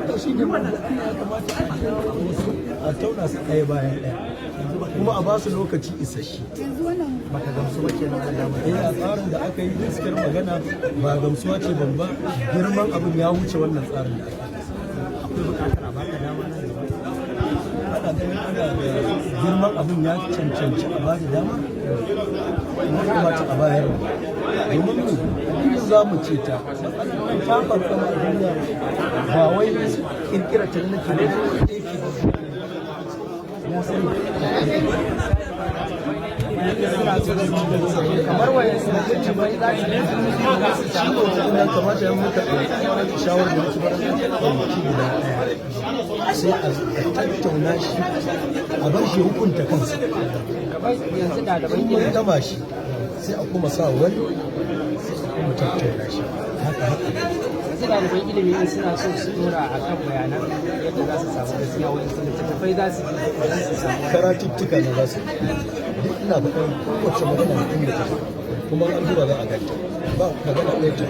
To, shi ne ya kamata a wasu a tauna su ɗaya bayan ɗaya, kuma a ba su lokaci isasshe. Baka gamsu ba kenan da damar? Eh, a tsarin da aka yi, gaskiyar magana ba gamsuwa ce ban ba. Girman abin ya wuce wannan tsarin da aka yi. Akwai bukatar a baka dama nan gaba? Ana ganin ana da girman abin ya cancanci a bada dama, ya kamata a bayar, domin mu addinin za mu ce ta matsalar ta fantsama a duniya. Ba wai kirkira ta nake da yake ya sani. Kamar wayan su littattafai za su Shi ne wata ya kamata ya muka ɗauki shawarar da muke bar ɗauki guda ɗaya, sai a tattauna shi, a bar shi hukunta kansa. Kamar yanzu ɗaliban In mun ilimi gama shi, sai a kuma sa wani, sai a kuma tattauna shi, haka haka. Yanzu ɗaliban ilimi in suna so su dora a kan bayanan yadda za su samu gaskiya, wani littattafai za su bi don su samu? Karatuttuka na za su duk ina faɗin kowace magana da inda take, kuma an duba za a ganta, ba magana ɗaya ta.